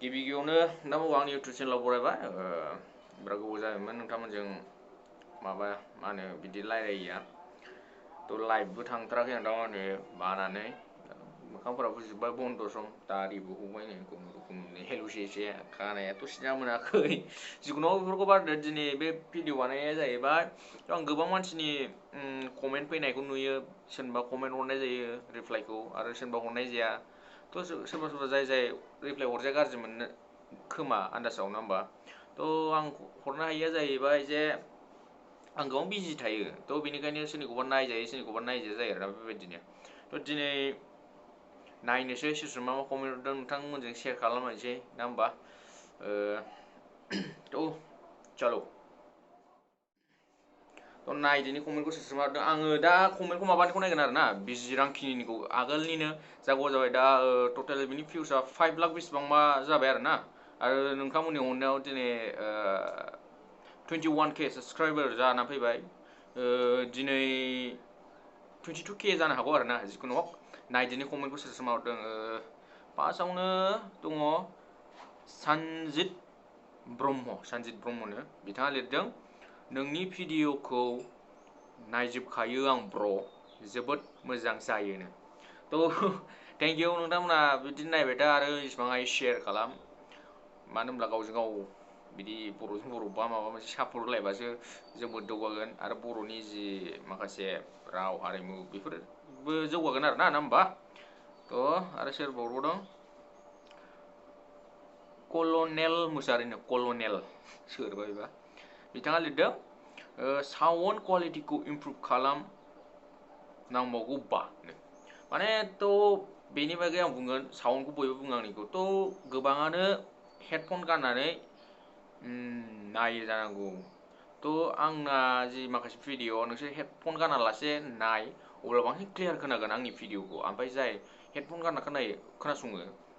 गिबियावनो नोंथांमोनखौ आंनि इउटुब चेनेलाव बरायबाय। बिराद गोबाव जाबायमोन नोंथांमोनजों मा होनो बिदि रायलायैया। थ' लाइभबो थांथाराखै आं दामानि बानानै मोखांफोराबो जोब्बाय बन्द' सम दारिबो गबाय नै खुनुरुखुमनि हेलुसेसे खानायाथ' सिना मोनाखै। जिखुनु बेफोरखौ बारदो दिनै बे भिडिअ बानायनाया जाहैबाय आं गोबां मानसिनि कमेन्ट फैनायखौ नुयो। सोरबा कमेन्ट हरनाय जायो रिप्लाइखौ आरो सोरबा हरनाय जाया। थ' सोरबा जाय रिप्लाइ हरजाया गाज्रि मोननो खोमा आन्दासाव नङा होमबा। थ' आं हरनो हायिया जाहैबाय जे आं गोबां बिजि थायो। थ' बेनिखायनो सोरनिखौबा नायजायो सोरनिखौबा नायजाया जायो आरोना बेबायदिनो। थ' दिनै नायनोसै सोर सोर मा कमेन्ट हरदों नोंथांमोनजों सेयार खालामनोसै ना होमबा। थ' चलो थ' नायदिनि कमेन्टखौ सोर मा हरदों। आङो दा कमेन्टखौ माबानिखौ नायगोन आरो ना बिजि रांखिनिनिखौ आगोलनिनो जा गोबाव जाबाय दा टटेल बिनि भिउसआ 5 लाख बेसिबांबा जाबाय आरो ना। आरो नोंथांमोननि अननायाव दिनै 21K साबसक्राइबार जाना फैबाय। दिनै 22K जानो हागौ आरो ना। जिखुनु हक नायदिनि कमेन्टखौ सोर सोर मा हरदों। फार्स्टआवनो दङ सानजित ब्रह्मनो बिथाङा लिरदों नोंनि भिडिअ'खौ नायजोबखायो आं ब्र' जोबोद मोजां जायोनो। थ' थेंक इउ नोंथांमोना बिदिनो नायबाय था आरो इसिबां हायो सेयार खालाम। मानो होनब्ला गावजों गाव बिदि बर'जों बर' बा माबा मोनसे सापर्ट होलायबासो जोंबो जौगागोन आरो बर'नि जि माखासे राव हारिमु बेफोरबो जौगागोन आरो ना होमबा। थ' आरो सोर हरबावदों कलनेल मुसाहारिनो कलनेल सोरबा बेबा बिथाङा लिरदों साउन्ड कुवालिटिखौ इमप्रुभ खालाम नांबावगौबा माने थ' बेनि बागै आं बुंगोन साउन्डखौ बयबो बुङो आंनिखौ थ' गोबाङानो हेडफन गाननानै नायो जानांगौ। थ' आंना जि माखासे भिडिअ नोंसोर हेडफन गानालासे नाय अब्ला बांसिन क्लियार खोनागोन आंनि भिडिअखौ। ओमफ्राय जाय हेडफन गानना खोनासङो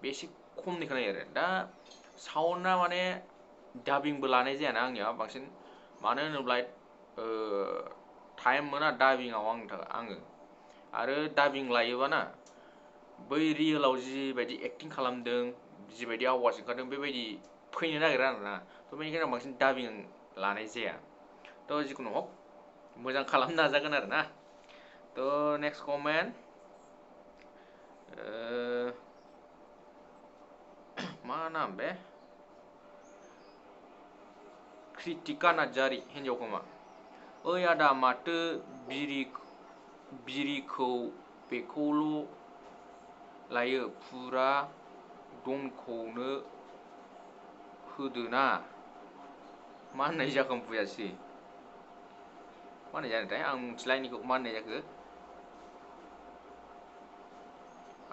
बे एसे खमनि खोनायो आरो। दा साउन्डआ माने डाबिंबो लानाय जायाना आंनिया बांसिन मानो होनोब्ला टाइम मोना डाबिंआव आङो आरो डाबिं लायोबाना बै रियेलाव जिबायदि एक्टिं खालामदों जिबायदि आवाज ओंखारदों बेबायदि फैनो नागिरा आरोना। थ' बेनिखायनो आं बांसिन डाबिं लानाय जाया। थ' जिखुनु हक मोजां खालामनो नाजागोन आरो ना। थ' नेक्स्ट कमेन्ट मा नाम बे कृतिका नार्जारि हिन्जाव खोमा। ओइ आदा माथो बिरिखौ बेखौल' लायो फुरा दमखौनो होदोना मा होननाय जाखो आं बुजियासै। मा होननाय जादोंथाय आं मिथिला इनिखौ मा होननाय जाखो।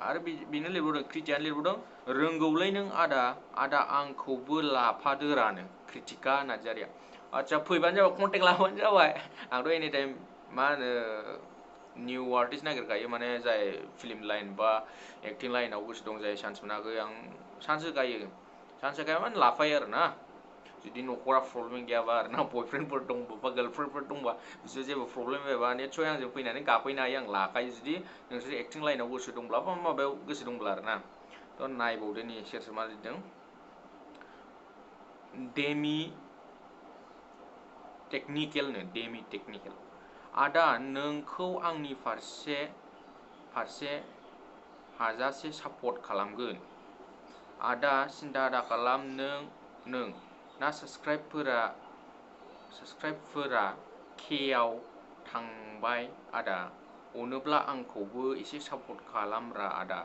आरो बेनो लिरबावदों कृतियानो लिरबावदों रोंगौलै नों आदा आंखौबो लाफादोरानो कृतिका नार्जारिया। आदसा फैबानो जाबाय कन्टेक्ट लाबानो जाबाय। आंथ' एनिटाइम मा होनो निउ आर्टिस्ट नागिरखायो माने जाय फिल्म लाइन बा एक्टिं लाइनाव गोसो दं जाय चान्स मोनाखै आं चान्स होखायो माने लाफायो आरो ना। जुदि न'खरा प्रब्लेम गैयाबा आरो ना बयफ्रेन्डफोर दंबा बा गार्लफ्रेन्डफोर दंबा बिसोर जेबो प्रब्लेम जायाबा निस्सय आंजों फैनानै गाफैनो हायो आं लाखायो जुदि नोंसोर एक्टिं लाइनाव गोसो दंब्ला बा माबायाव गोसो दंब्ला आरो ना। थ' नायबावदो नि सोर मा लिरदों डेमि टेकनिकेल आदा नोंखौ आंनि फारसे हाजासे सापर्ट खालामगोन आदा सिन्था दाखालाम नों ना साबसक्राइबफोरा केआव थांबाय आदा अनोब्ला आंखौबो एसे सापर्ट खालामब्रा आदा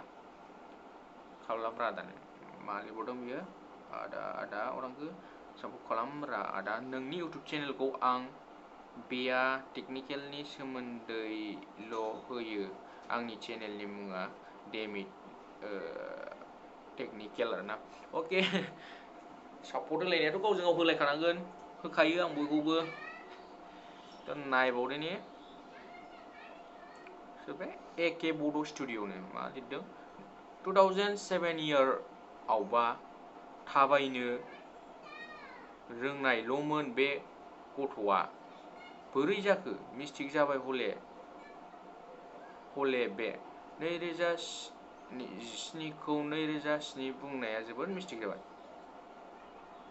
मा लिरबावदों बियो आदा अरांखौ सापर्ट खालामब्रा आदा नोंनि इउटुब चेनेलखौ आं बेया टेकनिकेलनि सोमोन्दैल' होयो आंनि चेनेलनि मुङा डेमि टेकनिकेल आरोना। अके सापर्ट होलायनायाथ' गावजों गाव होलायखानांगोन होखायो आं बयखौबो। दा नायबावदोनि सोरबा एके बड' स्टुडिअ'नो मा लिरदों 2007 आवबा थाबायनो रोंनायल'मोन बे गथ'आ बोरै जाखो मिस्टेक जाबाय हले बे 2007 17खौ 2007 बुंनाया जोबोद मिस्टेक जाबाय।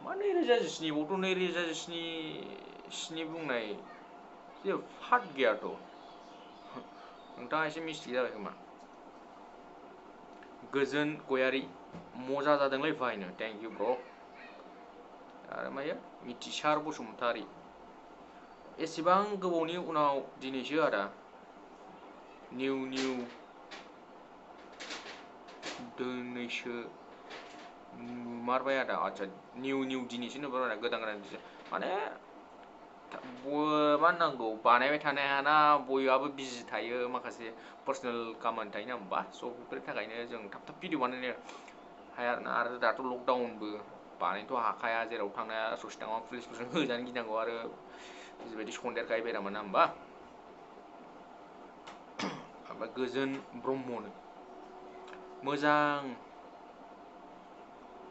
मा 2017 बावथ' 2017 बुंनाय जेबो फाट गैयाथ'। नोंथाङा एसे मिस्टेक जाबाय खोमा। गोजोन गयारि मजा जादोंलै बाहायनो थेंक इउ ब्र'। आरो मायो मिथिसार बसुमतारी एसेबां गोबावनि उनाव दिनैसो आदा निउ दिनैसो नुमारबाय आदा आदसा निउ दिनैसो नुबाय आदा गोदान माने मा होननांगौ बानायबाय थानो हायाना बयहाबो बिजि थायो माखासे पार्सनेल खामानि थायोना होमबा स' बेफोरनि थाखायनो जों थाब भिडिअ बानायनो हाया आरोना आरो दाथ' लकडाउनबो बानायनोथ' हाखाया जेराव थांनो हाया ससे थांबा पुलिसफोरजों होजानो गिनांगौ आरो जिबायदि सन्देरखायो बेरामा ना होमबा ओमफ्राय गोजोन ब्रह्मनो मोजां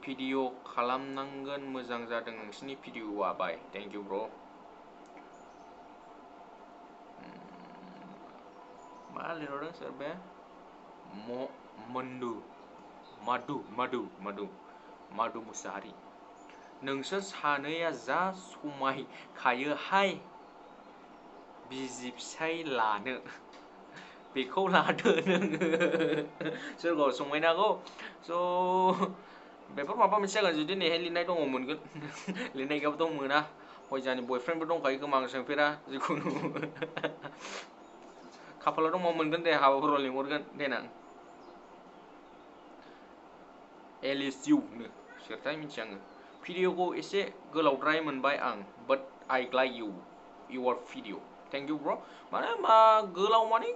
भिडिअ खालामनांगोन मोजां जादों नोंसिनि भिडिअआ बाय थेंक इउ ब्र'। मा लिरहरदों सोर बे माधु मुसाहारि नोंसोर सानैया जा समायखायोहाय बिसि फिसाय लानो बेखौ लादो नोङो सोरखौ समायनाखौ स' बेफोर माबा मोनसे जागोन जुदि नैहाय लिरनाय दङ मोनगोन लिरनाय गैयाबाथ' मोना हय जोंहानि बयफ्रेन्डबो दंखायो खोमा आं सोंफेरा जिखुनु खाफालाव दंबा मोनगोन दे हाबाफोराव लिंहरगोन देनां LSUनो सोरथाय मिथिया आङो भिडिअखौ एसे गोलावद्राय मोनबाय आं but I like your video thank you bro' माने मा गोलाव माने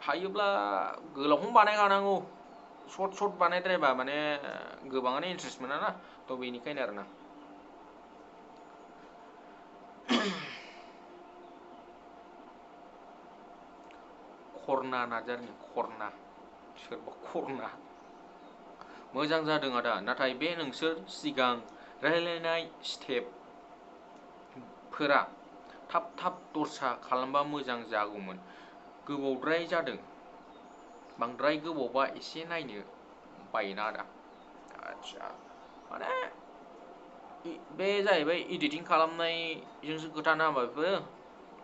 हायोब्ला गोलावखौनो बानायखानांगौ सर्ट बानायद्रायबा माने गोबाङानो इन्ट्रेस्ट मोना ना थ' बेनिखायनो आरोना खरना नार्जारि खरना सोरबा खरना मोजां जादों आदा नाथाय बे नोंसोर सिगां रायलायनाय स्टेपफोरा थाब दरसा खालामबा मोजां जागौमोन गोबावद्राय जादों बांद्राय गोबावबा एसे नायनो बायोना आदा आदसा माने बे जाहैबाय इडिटिं खालामनायजोंसो खोथा ना होमबा बेफोरो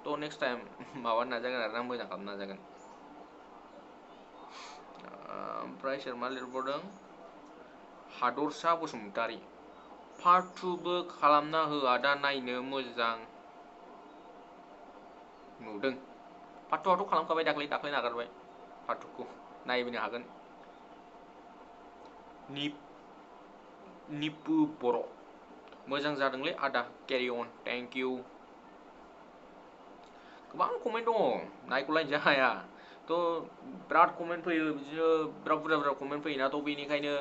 थ' नेक्स्ट टाइम माबानो नाजागोन आरोना मोजां खालामनो नाजागोन ओमफ्राय सोर मा लिरबावदों हादरसा बसुमतारी पार्ट 2बो खालामना हो आदा नायनो मोजां नुदों पार्ट 2आथ' खालामखाबाय दाख्लै नागारबाय पार्ट 2खौ नायनो हागोन निपु बर' मोजां जादोंलै आदा केरि अन थेंक इउ गोबां कमेन्ट दङ नायख'लायनोसो हाया थ' बिराद कमेन्ट फैयो बिदिनो बिराद बुरजा कमेन्ट फैयोना थ' बेनिखायनो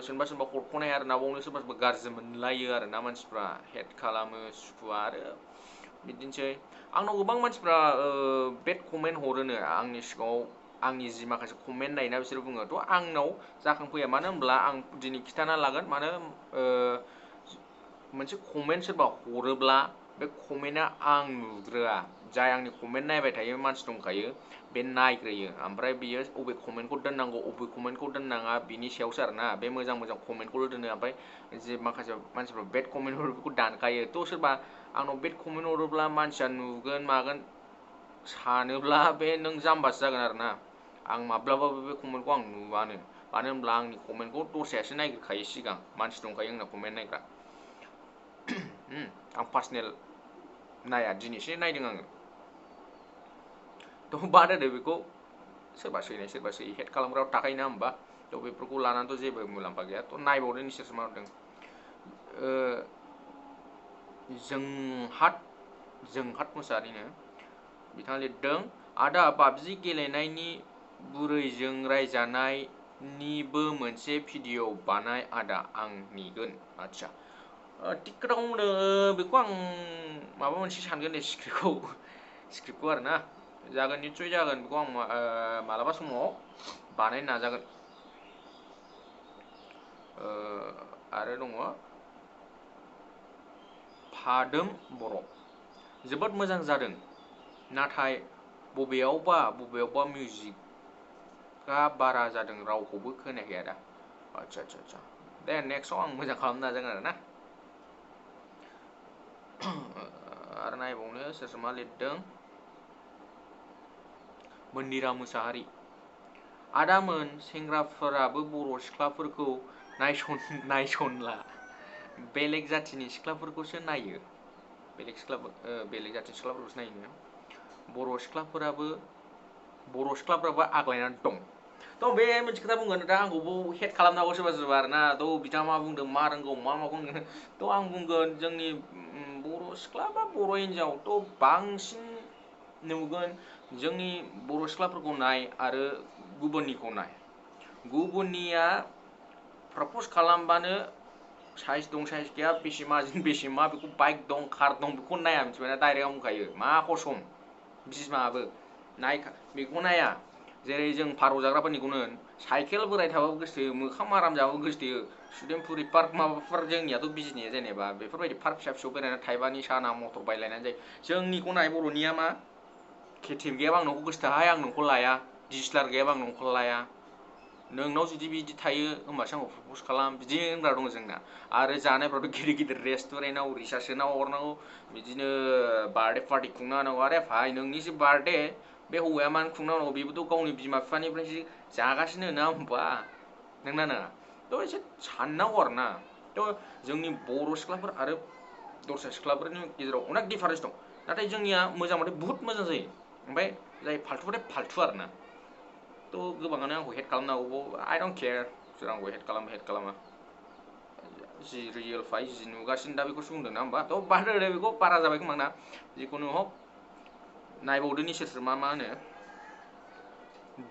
सोरबा हरख'नो हाया आरोना बावनो सोरबा गाज्रि मोनलायो आरोना मानसिफ्रा हेट खालामो सुखुवा आरो बिदिनोसै आंनाव गोबां मानसिफ्रा बेड कमेन्ट हरोनो आंनि सिगाङाव आंनि जि माखासे कमेन्ट नायोना बिसोर बुङो थ' आंनाव जाखांफैया मानो होनब्ला आं दिनै खिन्थाना लागोन मानो मोनसे कमेन्ट सोरबा हरोब्ला बे कमेन्टआ आं नुग्रोआ जाय आंनि कमेन्ट नायबाय थायो मानसि दंखायो बे नायग्रोयो ओमफ्राय बियो अबे कमेन्टखौ दोननांगौ अबे कमेन्टखौ दोननाङा बिनि सायावसो आरोना बे मोजां कमेन्टखौल' दोनो ओमफ्राय जे माखासे मानसिफ्रा बेड कमेन्ट हरो बेखौ दानखायो थ' सोरबा आंनाव बेड कमेन्ट हरोब्ला मानसिया नुगोन मागोन सानोब्ला बे नों जाम्बासो जागोन आरोना आं माब्लाबाबो बे कमेन्टखौ आं नुवानो मानो होनब्ला आंनि कमेन्टखौ दस्रायासो नायग्रोखायो सिगां मानसि दंखायो आंना कमेन्ट नायग्रा आं पार्सनेल नाया दिनैसो नायदों आङो थ' बाद होदो बेखौ सोरबा सैनाय सोरबा सैयि हेट खालामग्राबो थाखायोना होमबा थ' बेफोरखौ लानानैथ' जेबो मुलाम्फा गैया थ' नायबावदो नोंसोरसो मा हरदों जोंहात मुसाहारिनो बिथाङा लिरदों आदा पाबजि गेलेनायनि बुरैजों रायजानायनिबो मोनसे भिडिअ बानाय आदा आं नेगोन आदसा थिग खोथाखौ बुंदों बेखौ आं माबा मोनसे सानगोन दे स्क्रिप्टखौ आरोना जागोन निस्सय जागोन बेखौ आं मालाबा समाव बानायनो नाजागोन आरो दङ फादोम बर' जोबोद मोजां जादों नाथाय बबेयावबा मिउजिक बारा जादों रावखौबो खोनायाखै आदा आच्छा दे नेक्स्टआव आं मोजां खालामनो नाजागोन आरो ना आरो नायबावनो सोर सोर मा लिरदों मन्दिरा मुसाहारि आदामोन सेंग्राफोराबो बर' सिख्लाफोरखौ नायसनला बेलेग जाथिनि सिख्लाफोरखौसो नायो बेलेग जाथिनि सिख्लाफोरखौसो नायो बर' सिख्लाफ्राबो आग्लायनानै दं थ' बे मोनसे खोथा बुंगोन दा आंखौबो हेट खालामनो हागौ सोरबा सोरबा आरोना थ' बिथाङा मा बुंदों मा रोंगौ मा माखौ थ' आं बुंगोन जोंनि बर' सिख्ला बा बर' हिन्जाव थ' बांसिन नुगोन जोंनि बर' सिख्लाफोरखौ नाय आरो गुबुननिखौ नाय गुबुननिया प्रपस खालामबानो साइज दं साइज गैया बेसे माजों बेसे मा बेखौ बाइक दं कार दं बेखौ नाया मिथिबायना डाइरेक्ट आं बुंखायो मा खसम बिमाबो बेखौ नाया जेरै जों फारौ जाग्राफोरनिखौनो साइकेल बोराय थाबाबो गोसोथोयो मोखां आराम जाबाबो गोसोथोयो सुदेमपुरि पार्क माबाफोर जोंनियाथ' बिजनिया जेनेबा बेफोरबायदि पार्क फिसा फिसौ बेरायनानै थाइबानि साना मटर बायलायनानै जायो जोंनिखौ नाय बर'निया मा केटिएम गैयाबा आं नोंखौ गोसोथोहाय आं नोंखौ लाया डिसलार गैयाबा आं नोंखौ लाया नोंनाव जुदि बिदि थायो होमबासो आंखौ प्रपस खालाम बिदि होनग्रा दङ जोंना आरो जानायफ्रावथ' गिदिर गिदिर रेस्टुरेन्टआव रिसार्च सोना हरनांगौ बिदिनो बार्थडे पार्टि खुंना होनांगौ आरे भाइ नोंनिसो बार्थडे बे हौवाया मानो खुंना होनांगौ बेबोथ' गावनि बिमा बिफानिफ्रायसो जागासिनो ना होमबा नोंना नङा थ' एसे साननांगौ आरो ना थ' जोंनि बर' सिख्लाफोर आरो दस्रा सिख्लाफोरनि गेजेराव अनेक डिफारेन्स दं नाथाय जोंनिया मोजांबाथाय बुहुत मोजां जायो ओमफ्राय जाय फाल्थुबाथाय फाल्थु आरो ना थ' गोबाङानो आंखौ हेट खालामनो हागौ आइ डन्ट केयार सोर आंखौ हेट खालामा जि रियेल फाइ जि नुगासिनो दा बेखौसो बुंदों ना होमबा थ' बारदो बेखौ बारा जाबाय खोमा ना जिखुनु हक नायबावदोनि सोर सोर मा होनो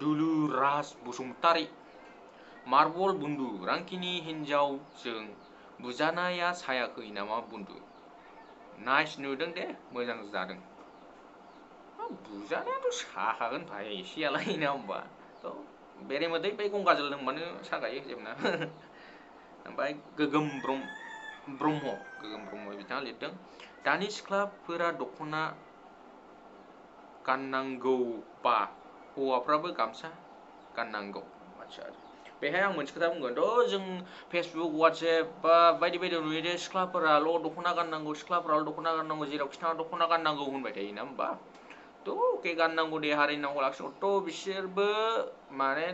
दुलुराज बसुमतारी मार्बल बुन्दु रांखिनि हिन्जावजों बुजानाया सायाखै नामा बुन्दु नाइस नुदों दे मोजां जादों बुजानायाथ' साखागोन भाइ एसेयालाय ना होमबा थ' बेरेमोदै बे गंगाजल लोंबानो सागायो जेबो नङा ओमफ्राय गोगोम ब्रह्म बिथाङा लिरदों दानि सिख्लाफोरा दख'ना गाननांगौबा हौवाफ्राबो गामसा गाननांगौ आच्छा बेहाय आं मोनसे खोथा बुंगोन थ' जों फेसबुक वाट्सएप बा बायदि बायदियाव नुयोदे सिख्लाफोराल' दख'ना गाननांगौ जेरावखि थाङा दख'ना गाननांगौ होनबाय थायोना होमबा थ' अके गाननांगौ दे हारिनि नामखौ लाखिनांगौ थ' बिसोरबो माने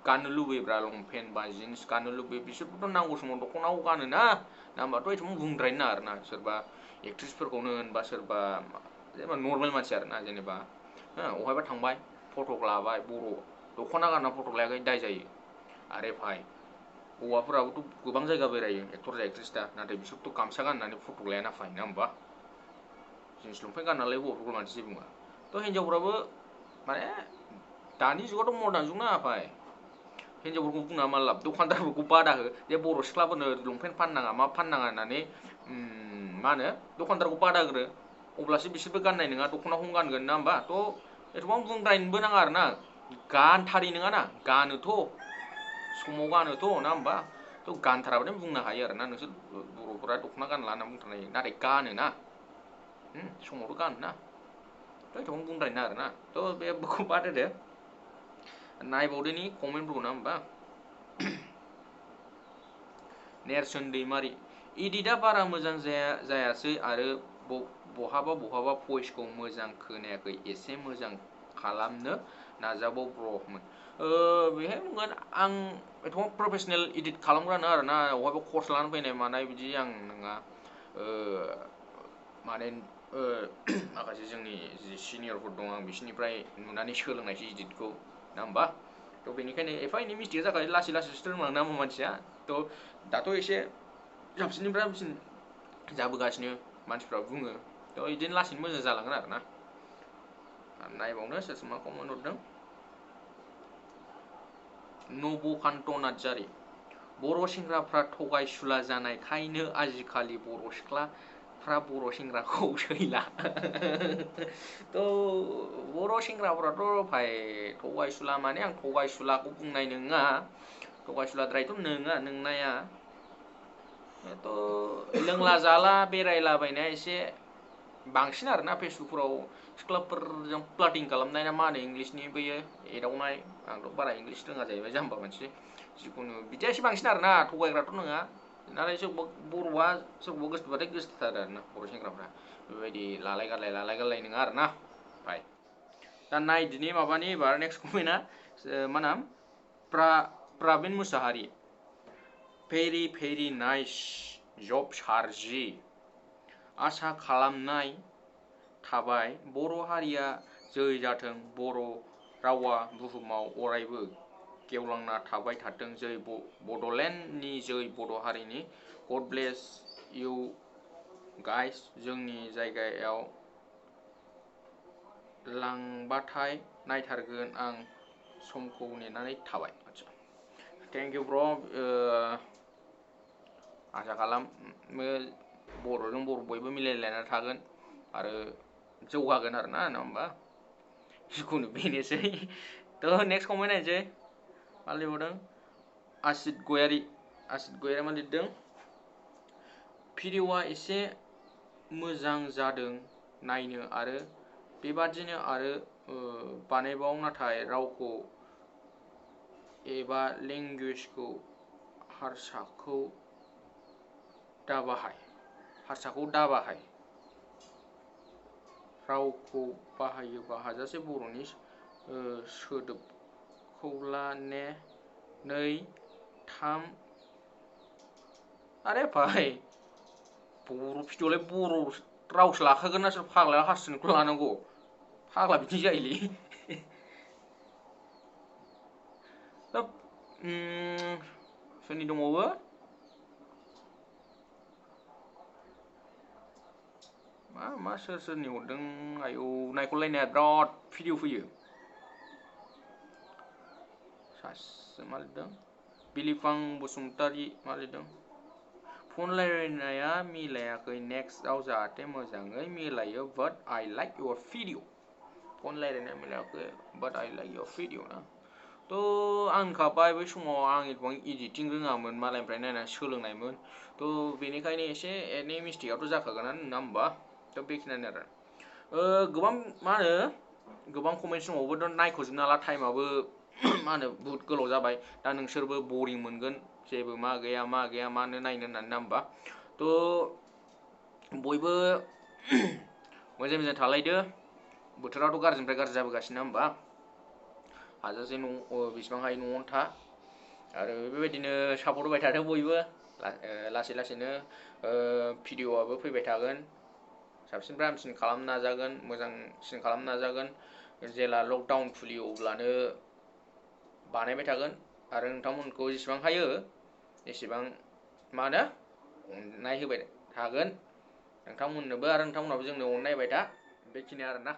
गाननो लुबैयोब्रा लंपेन्ट बा जिन्स गाननो लुबैयो बिसोरबोथ' नांगौ समाव दख'नाखौ गानो ना होमबाथ' एथबां बुंद्रायनो नाङा आरोना सोरबा एक्ट्रिसफोरखौनो होन बा सोरबा जेनेबा नर्मेल मानसि आरोना जेनेबा अहायबा थांबाय फटक लाबाय बर' दख'ना गानना फटक लायाखै दाय जायो आरे भाइ हौवाफोराबोथ' गोबां जायगा बेरायो एक्टर एक्ट्रिस दा नाथाय बिसोरथ' गामसा गाननानै फटक लायाना भाइ ना होमबा जिन्स लंपेन्ट गाननानैलाय हौवाफोरखौ मानसि जेबो बुङा थ' हिनजावफ्राबो माने दानि जुगावथ' मदार्न जुग ना भाइ हिनजावफोरखौ बुंना मा लाब दखानदारफोरखौ बादा हो जे बर' सिख्लाफोरनो लंपेन्ट फाननाङा मा फाननाङा होननानै मा होनो दखानदारखौ बादा होग्रो अब्लासो बिसोरबो गाननाय नङा दख'नाखौनो गानगोन ना होमबा थ' एथबां बुंद्रायनोबो नाङा आरोना गानथारि नङाना गानोथ' समाव गानोथ' ना होमबा थ' गानथाराबाथाय बुंनो हायो आरोना नोंसोर बर'फोरा दख'ना गानला होनना बुंथारनो हायो नाथाय गानोना समावथ' गानोना थ' एथबां बुंद्रायनो नाङा आरोना थ' बेखौ बाद होदो नायबावदोनि कमेन्टफोरखौ ना होमबा नेरसोन दैमारि इदिटआ बारा मोजां जायासै आरो बहाबा भइसखौ मोजां खोनायाखै एसे मोजां खालामनो नाजाबाव ब्र'मोन बेहाय बुंगोन आं एथबां प्रफेसनेल इदिट खालामग्रा नङा आरोना बहायबा कर्स लानानै फैनाय मानाय बिदि आं नङा माने माखासे जोंनि जि सिनियरफोर दं आं बिसोरनिफ्राय नुनानै सोलोंनायसो इदिटखौ ना होमबा थ' बेनिखायनो एफा एनै मिस्टेक जाखायो लासै लासैसो रोंलाङो ना मानसिया थ' दाथ' एसे साबसिननिफ्राय हामसिन जाबोगासिनो मानसिफ्रा बुङो थ' बिदिनो लासैनो मोजां जालांगोन आरोना नायबावनो सोर सोर मा कमेन्ट हरदों नबकान्त नार्जारि बर' सेंग्राफ्रा थगायसुला जानायखायनो आजिखालि बर' सिख्लाफ्रा बर' सेंग्राखौ सैला थ' बर' सेंग्राफ्राथ' भाइ थगायसुला माने आं थगायसुलाखौ बुंनाय नङा थगायसुलाद्रायथ' नङा नोंनाया थ' लोंला जाला बेरायलाबायनाया एसे बांसिन आरोना फेसबुकफोराव सिख्लाफोरजों प्लाटिं खालामनाय ना मा होनो इंलिसनि बैयो एदावनाय आंथ' बारा इंलिस रोङा जाहैबाय जाम्बा मानसि जिखुनु बिदियासो बांसिन आरोना थगायग्राथ' नङा नाथाय सोरबा बर'आ सोरखौबा गोसोथोबाथाय गोसोथारो आरोना बर' सेंग्राफ्रा बेबायदि लालाय गारलाय नङा आरोना फाय दा नायदिनि माबानि एबार नेक्स्ट कमेन्टआ मा नाम Prabin Mushahary very very nice job सारजि आसा खालामनाय थाबाय बर' हारिया जै जाथों बर' रावा बुहुमाव अरायबो गेवलांना थाबाय थाथों जै बड'लेण्डनि जै बर' हारिनि गड ब्लेस इउ गाइस जोंनि जायगायाव लांबाथाय नायथारगोन आं समखौ नेनानै थाबाय आदसा थेंक इउ ब्र आसा खालामो बर'जों बर' बयबो मिलायलायना थागोन आरो जौगागोन आरोना नङा होमबा जिखुनु बेनोसै थ' नेक्स्ट कमेन्ट नायनोसै मा लिरबावदों आसित गयारिया मा लिरदों भिडिअ'आ एसे मोजां जादों नायनो आरो बेबादिनो आरो बानायबाव नाथाय रावखौ एबा लेंगुवेजखौ हारसाखौ दाबाहाय रावखौ बाहायोबा हाजासे बर'नि सोदोबखौला ने नै थाम आरे भाई बर' भिडिअ'लाय बर' रावसो लाखागोन ना सोर फाग्ला हारसानिखौ लानांगौ फाग्ला बिदि जायोलै सोरनि दंबावो मा सोरनि हरदों आयौ नायख'लायनाया बिराद भिडिअ फैयो सासे मा लिरदों बिलिफां बसुमतारी मा लिरदों फन रायलायनाया मिलायाखै नेक्स्टआव जाहाथे मोजाङै मिलायो बाट I like your video phone रायलायनाया मिलायाखै बाट आइ लाइक इउर भिडिअ ना थ' आं होनखाबाय बै समाव आं एथबां इडिटिं रोङामोन मालायनिफ्राय नायनानै सोलोंनायमोन थ' बेनिखायनो एसे एनै मिस्टेकआथ' जाखागोनानो नङा होमबा थ' बेखिनियानो आरो गोबां मा होनो गोबां कमेन्टस दंबावो थ' नायख'जोबनो हाला टाइमाबो मा होनो बुहुत गोलाव जाबाय दा नोंसोरबो बरिं मोनगोन जेबो मा गैया मानो नायनो होननानै ना होमबा थ' बयबो मोजां थालायदो बोथोराथ' गाज्रिनिफ्राय गाज्रि जाबोगासिनो होमबा हाजासे बेसेबां हायो न'आवनो था आरो बेबायदिनो सापर्ट होबाय थादो बयबो लासै लासैनो भिडिअ'आबो फैबाय थागोन साबसिननिफ्राय हामसिन खालामनो नाजागोन मोजांसिन खालामनो नाजागोन जेला लकडाउन खुलियो अब्लानो बानायबाय थागोन आरो नोंथांमोनखौ जेसेबां हायो एसेबां मा होनो अननाय होबाय थागोन नोंथांमोननोबो आरो नोंथांमोनहाबो जोंनो अननाय होबाय था बेखिनि आरोना